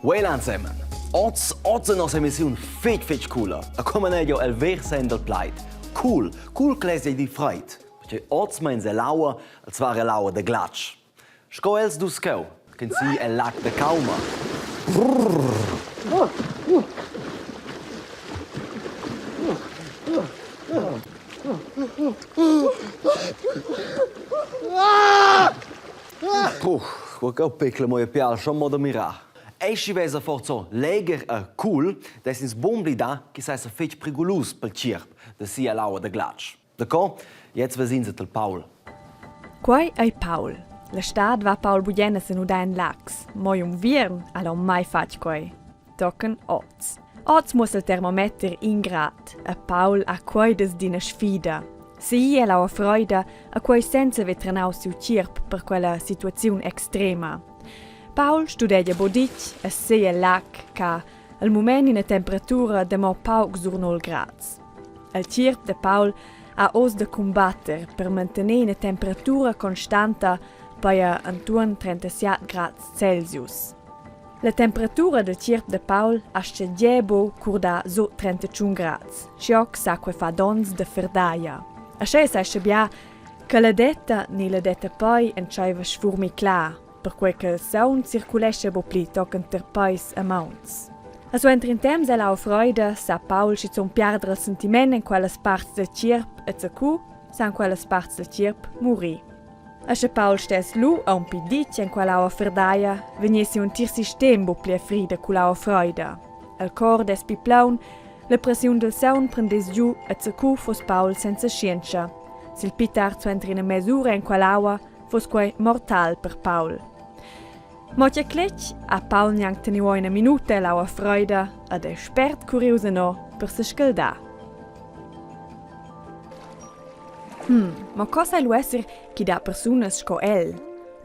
Well ensemen. Oz, oz è nossa emissiun fetg fetg coola. A come meglio el ver sen dal plaid. Cool, cool clesi di freid. Perché oz meins è l'aua, el zwar è l'aua da glatsch. Sco els dus cheu, ch'en si el lag da Cauma. Puh, quei cheu pecla mo pial schon mo da mirar. Ei schi vesa forza legher e cool, dess ins buc emblidar che sei fetg prigulus pel tgierp da sia l'aua da glatsch. Daco? Jetzt ves'ins et il Paul. Quei ei Paul. La stad va Paul bugen a senudar en Laax, mo igl unviern ha el aunc mai fatg quei. Tochen oz. Oz muossa il termometer in grad e Paul ha queidas d'ina sfida. Segir el aua freida e quei senza haver trenau siu tgierp per quella situaziun extrema. Paul studegia buc ditg e segl el lag ch'ha el mument ina temperatura da mo pauc sur null grads. Il tgierp da Paul ha oz da cumbatter per mantener ina temperatura constanta paja entuorn 37 grads Celsius. La temperatura dal tgierp da Paul astga gie buc curdar sut 31 grads, schioc sa quei far donns da ferdaglia. Aschia sai schabiar che la detta ni la detta poi entscheiva a sfurmiclar, perquei che il saun circulescha buc pli tochen ter peis e mauns. E suenter in temps ella aua freida sa Paul schizun piarder il sentiment en quellas parts dal tgierp e zacu san quellas parts dal tgierp murir. E sche Paul stess lu aunc pli ditg en quell'aua ferdaia, vegnessi un entir sistem buc pli a frida cull'aua freida. El cor dess pli plaun, la pressiun dil saun prendess giu e zacu fuss Paul senza schientscha. Sil pli tard suenter ina mes'ura en quell'aua fuss quei mortal per Paul. Mo tgei cletg ha Paul gnanc teniu ina minuta ell'aua freida ed ei spert currius eno per sescaldar. Hm, ma co sai lu esser ch'i dat persunas sco el?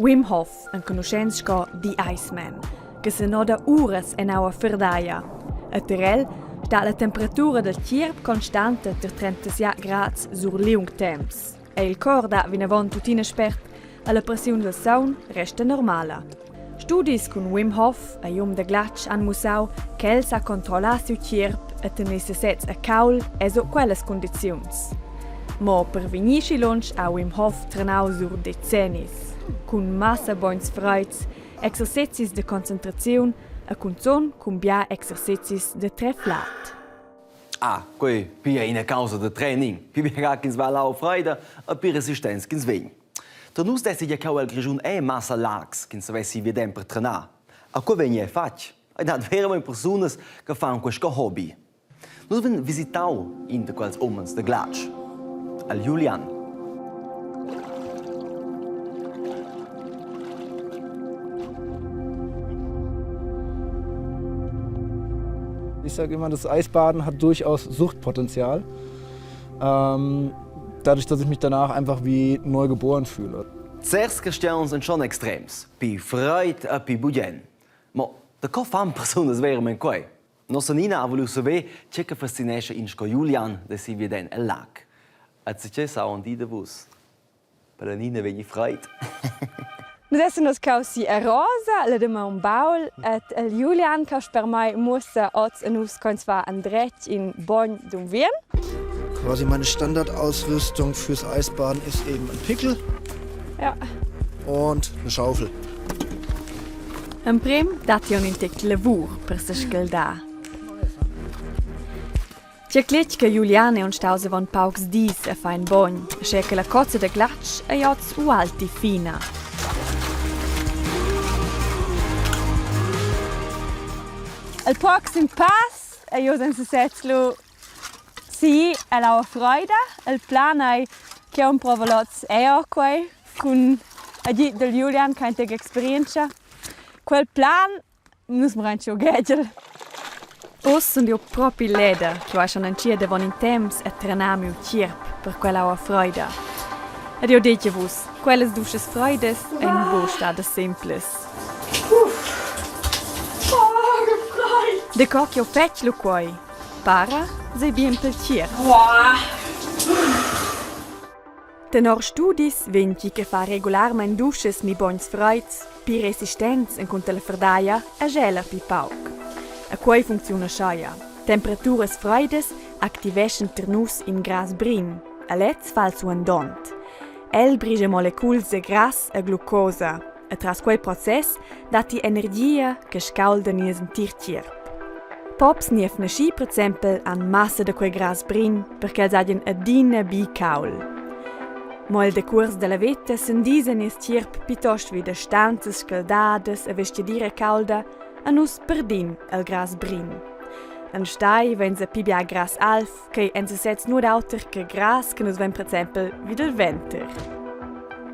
Wim Hof, enconuschents sco The Iceman, che senoda uras en aua ferdaia. E ter el stat la temperatura dal tgierp constanta ter 36 grads sur liung temps. E il cor dat vinavon tuttina spert e la pressiun dal saun resta normala. Studis cun Wim Hof, e um da glatsch, han mussau ch'el sa controllar siu tgierp e tener sesez a caul e sut quellas cundiziuns. Mo per vegnir schi lunsch ha Wim Hof trenau sur decennis, cun massa bogns freids, exercezis da concentraziun e cunzun cun bia exercezis da treflat. Ah, quei pia ina causa da training. Pi bia ch'ins va l'aua freida e pli resistents ch'ins vegn. Tar nus dessi gia cheu el Grischun è massa lags ch'ins savessi videm per trenar. A co vegn ei fatg? Ei dat veramein persunas che fan quei sco hobby. Nus vein visitau in da quels umens da glatsch, al Julian. Ich sage immer, das Eisbaden hat durchaus Suchtpotenzial. Ähm, dadurch, dass ich mich danach einfach wie neu geboren fühle. Certs cristians ein schon extrems, pi freid e pi bugen. Ma da co fan persunas verament quei? Nossa Nina ha voliu saver tge che fascinescha in sco Julian da si viaden el lag. E tge sa aunc dir da vus? Per la Nina vegni freid. Nus essan oz cheu si a Rosa, la damaun baul, ed il Julian che per mei muossa oz a nus co ins fa endretg in bogn d'unviern. Quasi meine Standardausrüstung fürs Eisbaden ist eben ein Pickel ja. und eine Schaufel. Emprem dat aunc in tec lavur per sescaldar. Tgei cletg che Julian ei aunc staus avon paucs dis e fa in bogn, aschia che la cozza da glatsch ei oz ualti fina. Il proxim pass ei oz en sesez lu si ell'aua freida. Il plan ei ch'jeu emprovel oz era quei cun agid dal Julian che ha in tec experientscha. Quel plan Nus mirein ch'jeu ghegel. Uss sun jeu propi leda ch'jeu hai schon entschiet avon in temps a trenar miu tgierp per quell'aua freida. Ed jeu detg a vus, quellas duschas freidas ein buc stadas simplas. Daco ch'jeu fetsch lu quei? Para sei bien pel tgierp. Tenor studis vegn tgi che fa regularmein duschas ni bogns freids pli resistents encunter la ferdaglia e gela pli pauc. E quei funcziuna schia. Temperaturas freidas activeschan ter nus in grass brin, e lez fa il suandont. El brigia moleculs de grass e glucosa e tras quei process datti energia che scaulda nies entir tgierp. Pops niev naschi per exempel han massa da quei grass brin per ch'els hagien adina bi caul. Mo el decuors dalla veta s'endisa nies tgierp plitost vi da stanzas scaldadas e vestgadira caulda a nus perdin el grass brin. Enstagl vein pli bia grass alv ch'ei en sesez nuot auter che grass che nus vein per exempel vid il venter.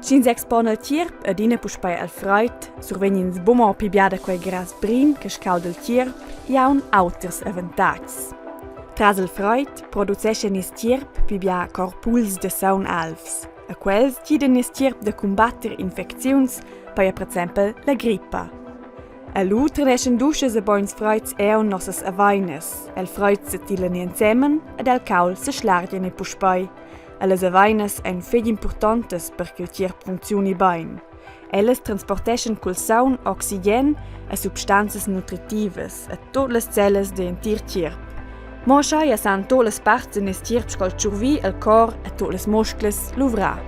Sch'ins expona il tgierp adina puspei al freid, survegn ins buca pli bia da quei grass brin che scauda il tgierp e aunc auters avantatgs. Tras il freid producescha nies tgierp pli bia corpuls da saun alvs e quels gidan nies tgierp da cumbatter infecziuns, peia per exempel la grippa. E lu treneschan duschas e bogns freids aunc nossas aveinas. El freid setilan ensemen ed el caul seschlargian ei puspei. Ellas aveinas ein fetg impurtontas per ch'il tgierp funcziuni bein. Ellas transporteschan cul saun oxigen e substanzas nutritivas a tut las cellas digl entir tgierp. Mo aschia san tut las parts da nies tgierp sco il tschurvi, il cor e tut las musclas luvrar.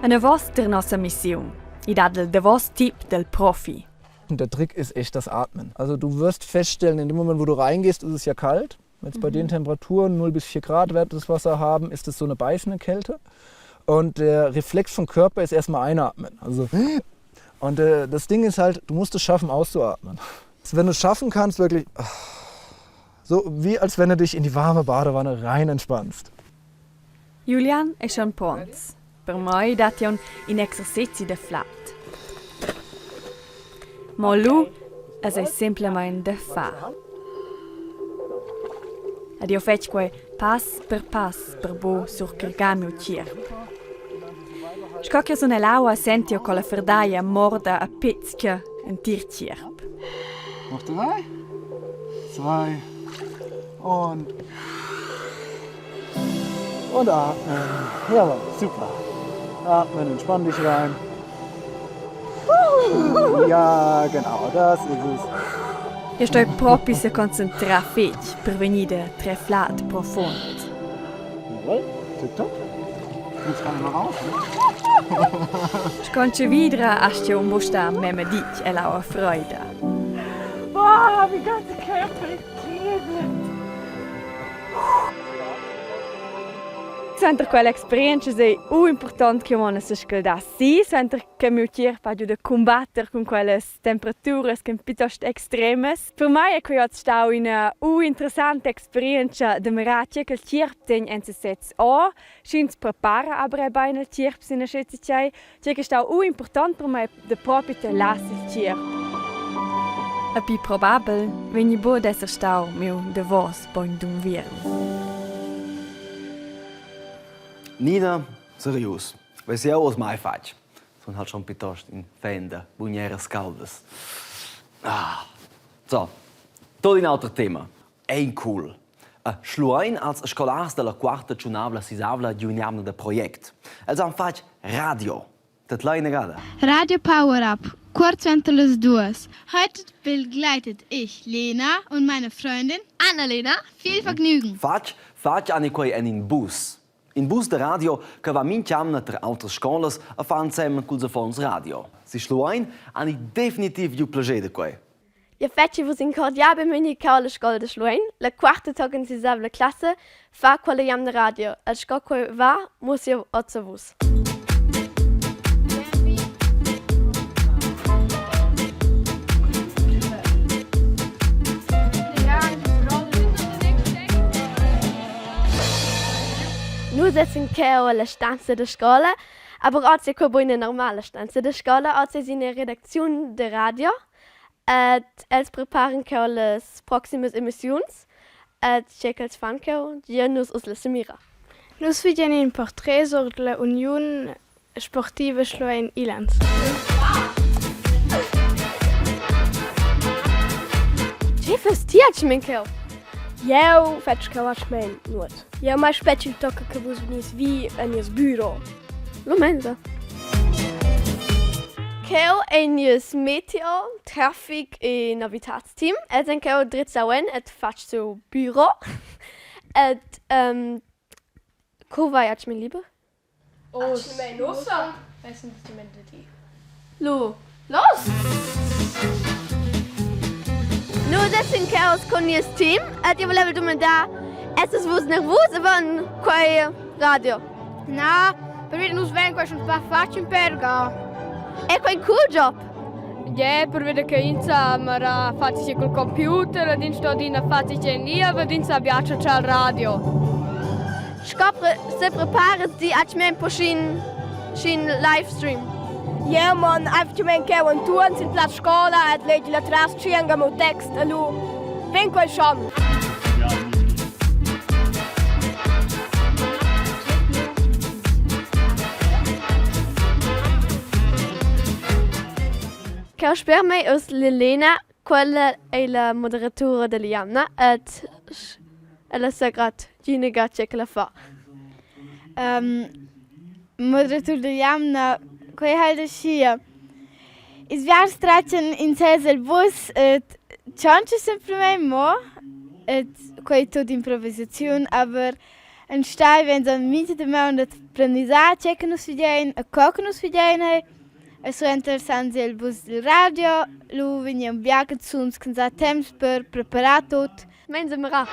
Anavos tier nossa missiun. I dat il davos tip del profi. Und der Trick ist echt das Atmen. Also du wirst feststellen, in dem Moment, wo du reingehst, ist es ja kalt. Wenn es bei den Temperaturen 0 bis 4 Grad wird das Wasser haben, ist es so eine beißende Kälte. Und der Reflex vom Körper ist erstmal einatmen. Also und äh, das Ding ist halt, du musst es schaffen, auszuatmen. Also wenn du es schaffen kannst, wirklich so wie als wenn du dich in die warme Badewanne rein entspannst. Julian è schon pronts. Per mei datti aunc in exercezi da flad. Mo lu es ei semplamein da far. Ed jeu fetsch quei pass per pass per buc surcargar miu tgierp. Sco ch'jeu sun ell'aua sent jeu co la ferdaglia morda a pezca entir tgierp. Noch drei, zwei und Und atmen. Jawohl, super. Atmen, entspann dich rein. Ja, genau, das ist es. Jeu stoi propi seconcentrar fetg per vegnir da trer flad profund. Jawohl, tipptopp. Jetzt kann ich mal raus. Sco entschevidra astg jeu buc star memia ditg ell'aua freida. Boah, mein ganzer Körper ist kribbelt. Suenter quella experientscha sei u impurtont che mon sescaldar si, suenter che miu tgierp ha giu da cumbatter cun quellas temperaturas ch'en piuttost extremas. Per mei è quei oz stau ina u interessanta experientscha da mirar tgei ch'il tgierp tegn en sesez o, sch'ins prepara aber era bein il tgierp sin aschi tgei, Tgei che stau u impurtont per mei da propi terlas il tgierp. E pli probabel vegni buc ad esser stau miu davos bogn d'unviern. Nina, serius, vess jeu oz mai fatg. Sun halt schon piuttost in fan da bugneras caldas. Ah. So, tot in auter tema. Ein cool. A Schluein als scolars dalla quarta tschunavla sisavla giu in'jamna da project. Els han fatg radio. Dat lai inagada. Radio Power Up, kurz suenter las duas. Heute begleitet ich Lena und meine Freundin Annalena. Viel Vergnügen. Fatg, fatg han quei en in bus. In bus da radio che va mintg'jamna tar autras scolas a far ensemen culs affons radio. Si Schluein han definitiv giu plascher da quei. Jeu fetschi vus in cordial benvegni alla scola da Schluein, la quarta tochen sisavla classa fa quella jamna radio e sco quei va muoss jeu oz a vus. Nus essan cheu alla stanza da scola, aber oz è quei buc ina normala stanza da scola, oz es ina redacziun da radio Ed els preparan cheu las proximas emissiuns ed tgei ch'els fan cheu, giein nus uss la semira. Nus figiein in portret sur la uniun sportiva Schluein Ilanz. Tgei fas ti atgnamein cheu? Jeu fetsch cheu atgnamein nuot. Jeu mai spetg il tocca che vus vegnis vi en nies büro. Lu menza. Cheu ei nies meteo, traffic e novitatsteam. Els ein cheu drizzau en ed fatg siu büro. Ed um, co vai atgnamein liber? Atgnamein ussa vessen da dir. Lu, los! Nus essan chaus cun nies team ed jeu voleva dumandar, essas vus nervus avon quei radio? Na, per nus vein quei schon fatg in per ga. È quei in cool job? Ja, per vedere che insa mara fatg col computer ed in sto adina fatg in niev ed insa piace al radio. Sco se preparas ti atgnamein po sc'in sc'in livestream? Jeu mon effectivament cheu entuorn sil plaz scola ed legel atras tschient meu text e lu vegn quei schon. Cheu sper mei uss l'Elena, quella ei la moderatura dell'jamna ed ella sa grad Gina tge ch'ella fa. Um, moderatur da jamna, quei halt aschia. Ils biars tratgan in sez el bus et tschontscha semplamein mo et quei tut improvisaziun, aber enstagl vegn dann mintga damaun da planisar tgei che nus fagein e co che nus fagein ei. E suenter san si el bus dil radio, lu vegnan bia canzuns ch'ins ha temps per preparar tut. Menza mira.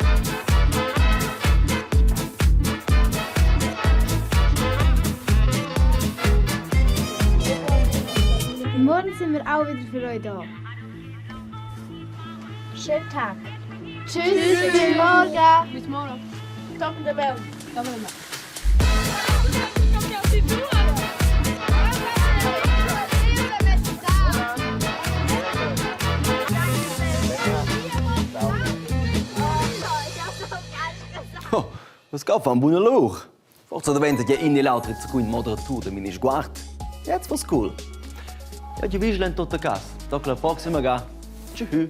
Morgen sind wir auch wieder für euch da. Schönen Tag. Tschüss, Tschüss bis morgen. Bis morgen. Toppen der Welt. Oh, das gab fan buna lur. Forsa daventa ja in e l'auter cun moderatur da Minisguard. Jetzt was cool. Ja, ti vigel in tota cas. Toc la proxima ga. Tschüss.